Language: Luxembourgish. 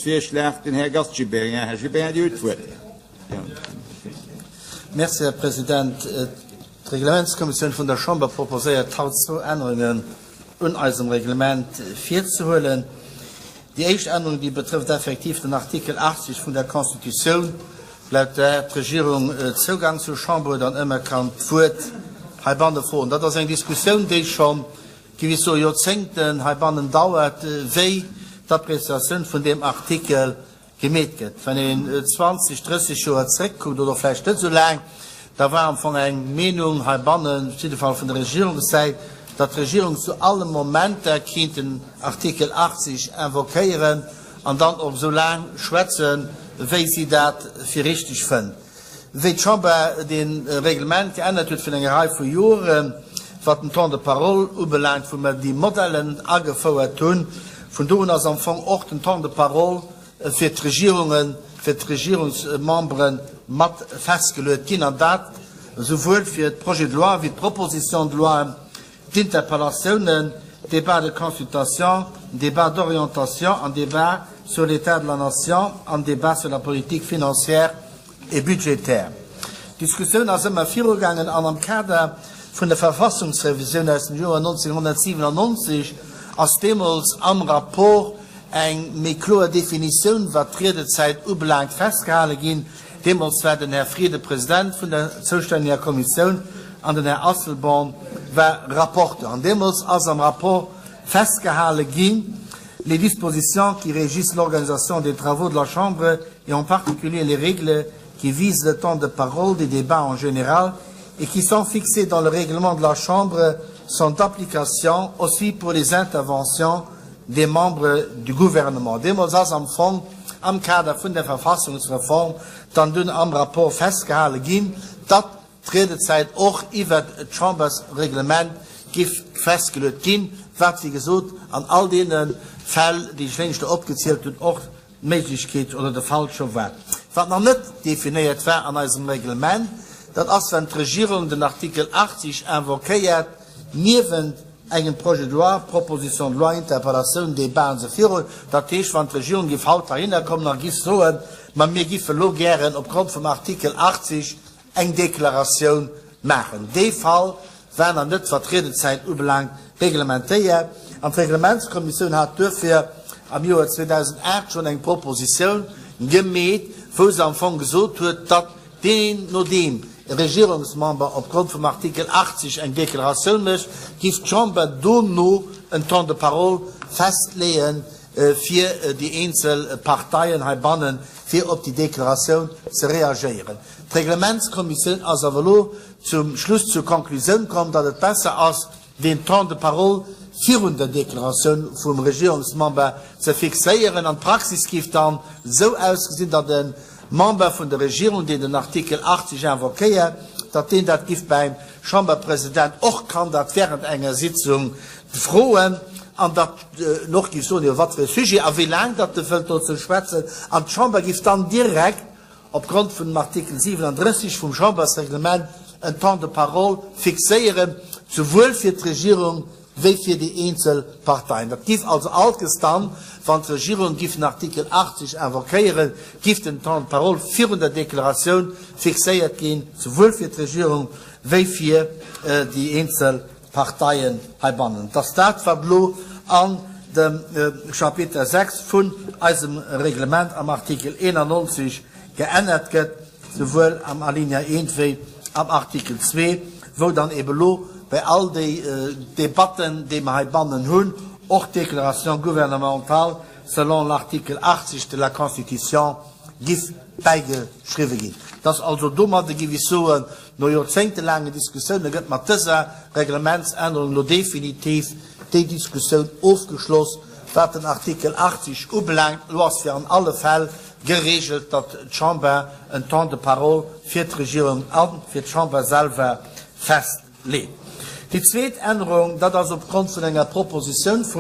Gesetzesvirschlag, den Här Gast Gibéryen. Här Gibéryen, Dir hutt d'Wuert. Merci, Här President. D'Reglementskommissioun vun der Chamber proposéiert haut zwou Ännerungen un eisem Reglement virzehuelen. Déi éischt Ännerung, déi betrëfft effektiv den Artikel 80 vun der Constitutioun, laut där d'Regierung Zougang zur Chamber huet an ëmmer kann d'Wuert heibanne froen. Dat ass eng Diskussioun, déi schonn, géif ech soen, Joerzéngten heibannen dauert, wéi d'Appreciatioun vun deem Artikel gemeet gëtt. Wann een 20, 30 Joer zréckkuckt, oder vläicht net esou laang, da war am Fong eng Meenung heibannen, op jidde Fall vun der Regierungssäit, datt d'Regierung zu alle Momenter kéint den Artikel 80 invoquéieren an dann och esou laang schwätzen, wéi si dat fir richtig fënnt. Wéi d'Chamber dee Reglement geännert huet virun enger Rei vu Joren, wat den Temps de parole ubelaangt, wou mer déi Modellen agefouert hunn, vun do un ass am Fong och den Temps de parole fir d'Regierungen, fir d'Regierungsmembere mat festgeluet ginn, an dat esouwuel fir d'Projets de loi wéi d'Propositions de loi, d'Interpellatiounen, d'Débats de consultation, d'Débats d'orientation an Débat sur l'état de la nation an Débat sur la politique financière et budgétaire. D'Diskussioun ass ëmmer virugaangen an am Kader vun der Verfassungsrevisioun aus dem Joer 1997 ass deemools am Rapport eng méi kloer Definitioun, wat d'Riedezäit ubelaangt, festgehale ginn. Deemools war den Här Frieden President vun der zoustänneger Kommissioun an den Här Asselborn war Rapporteur. An deemools ass am Rapport festgehale ginn, Les dispositions qui régissent l'organisation des travaux de la Chambre et en particulier les règles qui visent le temps de parole des débats en général et qui sont fixées dans le règlement de la Chambre sont d'application aussi pour les interventions des membres du gouvernement. Deemools ass am Fong am Kader vun der Verfassungsreform dann dunn am Rapport festgehale ginn, datt d'Riedezäit och iwwert d'Chambersreglement giff festgeluet ginn, wat wéi gesot an all deene Fäll, déi ech lénscht opgezielt hunn, och d'Méiglechkeet oder de Fall scho war. Wat nach net definéiert war an eisem Reglement, dat ass, wann d'Regierung den Artikel 80 invoquéiert, niewent engem Projet de loi, Proposition de loi, Interpellatioun, Débat an esou virun, dat heescht, wann d'Regierung géif haut heihinner kommen a giff soen, ma mir giffe elo gären opgrond vum Artikel 80 eng Deklaratioun maachen. Dee Fall war nach net, wat d'Riedezäit ubelaangt, reglementéiert an d'Reglementskommissioun hat duerfir am Joer 2008 schonn eng Propositioun gemeet, wou se am Fong gesot huet, datt deen, nodeem e Regierungsmember opgrond vum Artikel 80 eng Deklaratioun mécht, giff d'Chamber dono en Temps de parole festleeën fir déi eenzel Parteien heibannen, fir op déi Deklaratioun ze reagéieren. D'Reglementskommissioun ass awer elo zum Schluss, zur Konklusioun komm, datt et besser ass, deen Temps de parole virun der Deklaratioun vum Regierungsmember ze fixéieren. An d'Praxis géif dann esou ausgesinn, datt e Member vun der Regierung, deen den Artikel 80 invoquéiert, datt deen dat giff beim Chamberpresident och kann dat während enger Sitzung froen an datt en och giff soen, iwwer wat fir e Sujet a wéi laang datt e wëllt dozou schwätzen. An d'Chamber giff dann direkt opgrond vun dem Artikel 37 vum Chambersreglement en Temps de parole fixéieren, souwuel fir d'Regierung wéi fir déi eenzel Parteien. Dat giff also alkes dann, wann d'Regierung giff den Artikel 80 invoquéieren, giff den Temps de parole virun der Deklaratioun fixéiert ginn, souwuel fir d'Regierung wéi fir déi eenzel Parteien heibannen. Et ass dat, wat elo an dem Chapitter 6 vun eisem Reglement am Artikel 91 geännert gëtt, souwuel am Alinea 1 wéi am Artikel 2, wou dann ebe elo bei all déi Debatten, déi mer heibannen hunn, och d'Déclaration gouvernementale selon l'article 80 de la Constitution giff bäigeschriwwe ginn. Dass also domadde, giff ech soen, No joerzéngtelaangen Diskussioune gëtt mat dëser Reglementsännerung elo definitiv déi Diskussioun ofgeschloss, wat den Artikel 80 ubelaangt. Elo ass fir an alle Fäll geregelt, datt d'Chamber en Temps de parole fir d'Regierung a fir d'Chamber selwer festleet. Déi zweet Ännerung, dat ass opgrond vun enger Propositioun vun.